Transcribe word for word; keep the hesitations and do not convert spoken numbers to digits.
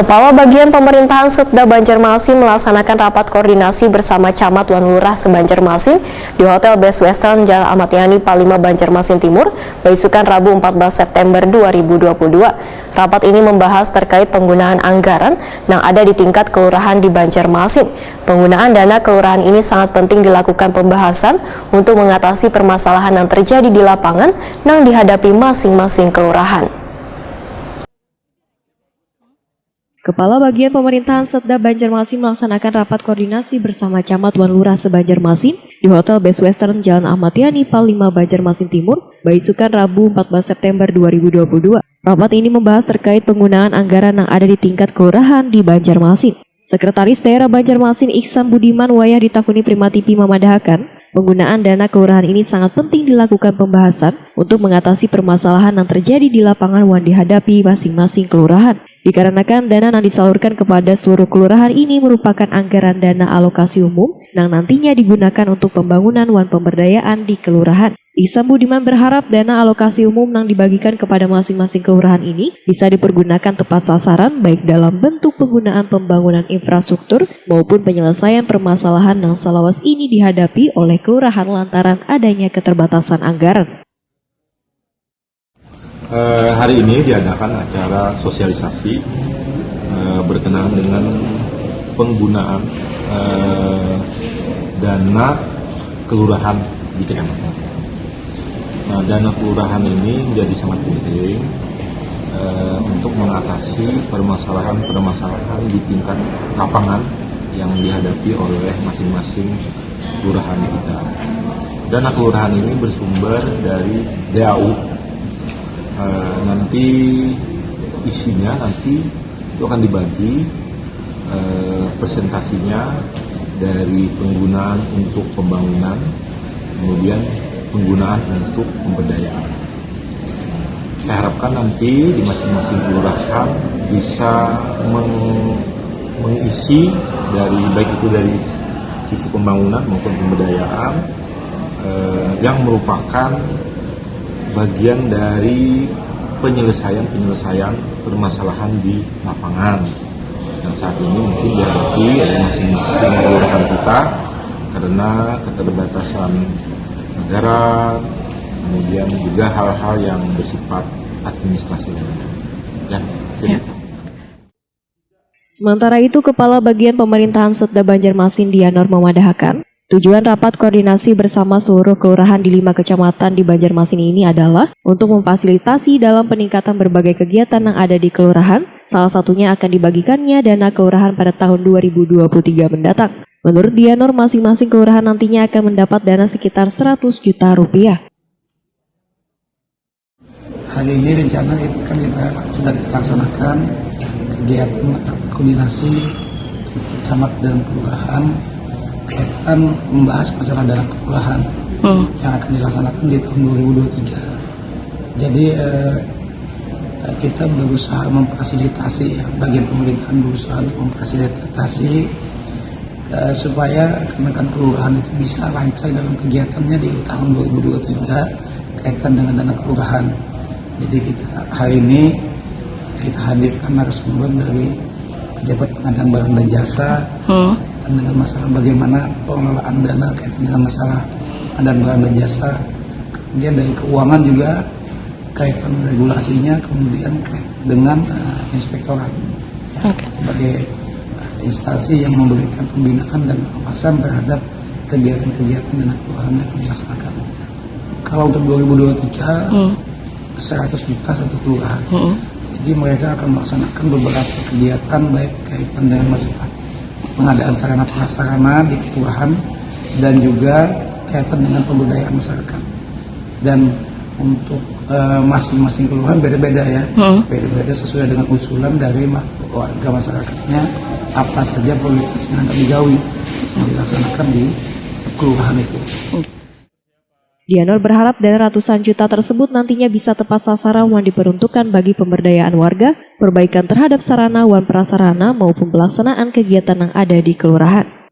Kepala Bagian Pemerintahan Setda Banjarmasin melaksanakan rapat koordinasi bersama Camat wan Lurah se-Banjarmasin di Hotel Best Western, Jalan Ahmad Yani, Palima, Banjarmasin Timur, baisukan Rabu empat belas September dua ribu dua puluh dua. Rapat ini membahas terkait penggunaan anggaran nang ada di tingkat kelurahan di Banjarmasin. Penggunaan dana kelurahan ini sangat penting dilakukan pembahasan untuk mengatasi permasalahan yang terjadi di lapangan nang dihadapi masing-masing kelurahan. Kepala Bagian Pemerintahan Setda Banjarmasin melaksanakan rapat koordinasi bersama Camat wan Lurah se-Banjarmasin di Hotel Best Western, Jalan Ahmad Yani, Palima, Banjarmasin Timur, baisukan Rabu empat belas September dua ribu dua puluh dua. Rapat ini membahas terkait penggunaan anggaran yang ada di tingkat kelurahan di Banjarmasin. Sekretaris Daerah Banjarmasin, Iksan Budiman, wayah ditakuni Prima T V mamadahakan, penggunaan dana kelurahan ini sangat penting dilakukan pembahasan untuk mengatasi permasalahan yang terjadi di lapangan wan dihadapi masing-masing kelurahan. Dikarenakan dana yang disalurkan kepada seluruh kelurahan ini merupakan anggaran dana alokasi umum yang nantinya digunakan untuk pembangunan wan pemberdayaan di kelurahan. Iksan Budiman berharap dana alokasi umum yang dibagikan kepada masing-masing kelurahan ini bisa dipergunakan tepat sasaran, baik dalam bentuk penggunaan pembangunan infrastruktur maupun penyelesaian permasalahan yang selawas ini dihadapi oleh kelurahan lantaran adanya keterbatasan anggaran. Eh, hari ini diadakan acara sosialisasi eh, berkenaan dengan penggunaan eh, dana kelurahan di kecamatan. Nah, dana kelurahan ini menjadi sangat penting eh, untuk mengatasi permasalahan-permasalahan di tingkat lapangan yang dihadapi oleh masing-masing kelurahan kita. Dana kelurahan ini bersumber dari D A U. Eh, nanti isinya nanti itu akan dibagi eh, persentasinya dari penggunaan untuk pembangunan, kemudian penggunaan untuk pemberdayaan. Saya harapkan nanti di masing-masing kelurahan bisa meng- mengisi dari, baik itu dari sisi pembangunan maupun pemberdayaan eh, yang merupakan bagian dari penyelesaian-penyelesaian permasalahan di lapangan yang saat ini mungkin dihadapi oleh masing-masing kelurahan kita karena keterbatasan anggaran, kemudian juga hal-hal yang bersifat administrasi lainnya. Ya, ya. Sementara itu, Kepala Bagian Pemerintahan Setda Banjarmasin, Dianor, memadahakan, tujuan rapat koordinasi bersama seluruh kelurahan di lima kecamatan di Banjarmasin ini adalah untuk memfasilitasi dalam peningkatan berbagai kegiatan yang ada di kelurahan, salah satunya akan dibagikannya dana kelurahan pada tahun dua ribu dua puluh tiga mendatang. Menurut Dianor, masing-masing kelurahan nantinya akan mendapat dana sekitar seratus juta rupiah. Hari ini rencana itu kan kita sudah kita laksanakan kegiatan koordinasi camat dan kelurahan kaitan membahas masalah dana kelurahan hmm. yang akan dilaksanakan di tahun dua ribu dua puluh tiga. Jadi eh, kita berusaha memfasilitasi ya, bagian pemerintahan berusaha memfasilitasi eh, supaya rekan-rekan kelurahan itu bisa lancar dalam kegiatannya di tahun dua ribu dua puluh tiga kaitan dengan dana kelurahan. Jadi kita hari ini kita hadirkan narasumber dari pejabat pengadaan barang dan jasa hmm. kaitan dengan masalah bagaimana pengelolaan dana kaitan dengan masalah pengadaan barang dan jasa. Kemudian dari keuangan juga kaitan regulasinya, kemudian dengan uh, inspektorat okay. sebagai instansi yang memberikan pembinaan dan pengawasan terhadap kegiatan-kegiatan dan kelurahan yang dilaksanakan. Kalau untuk dua ribu dua puluh tiga, hmm. seratus juta satu kelurahan. Hmm. Jadi mereka akan melaksanakan beberapa kegiatan baik kaitan dengan masalah pengadaan sarana prasarana di kelurahan dan juga kaitan dengan pemberdayaan masyarakat. Dan untuk uh, masing-masing kelurahan beda-beda ya, hmm. beda-beda sesuai dengan usulan dari warga masyarakatnya apa saja prioritas yang akan digawi yang dilaksanakan di kelurahan itu. Dianor berharap dana ratusan juta tersebut nantinya bisa tepat sasaran wan diperuntukkan bagi pemberdayaan warga, perbaikan terhadap sarana wan prasarana maupun pelaksanaan kegiatan yang ada di kelurahan.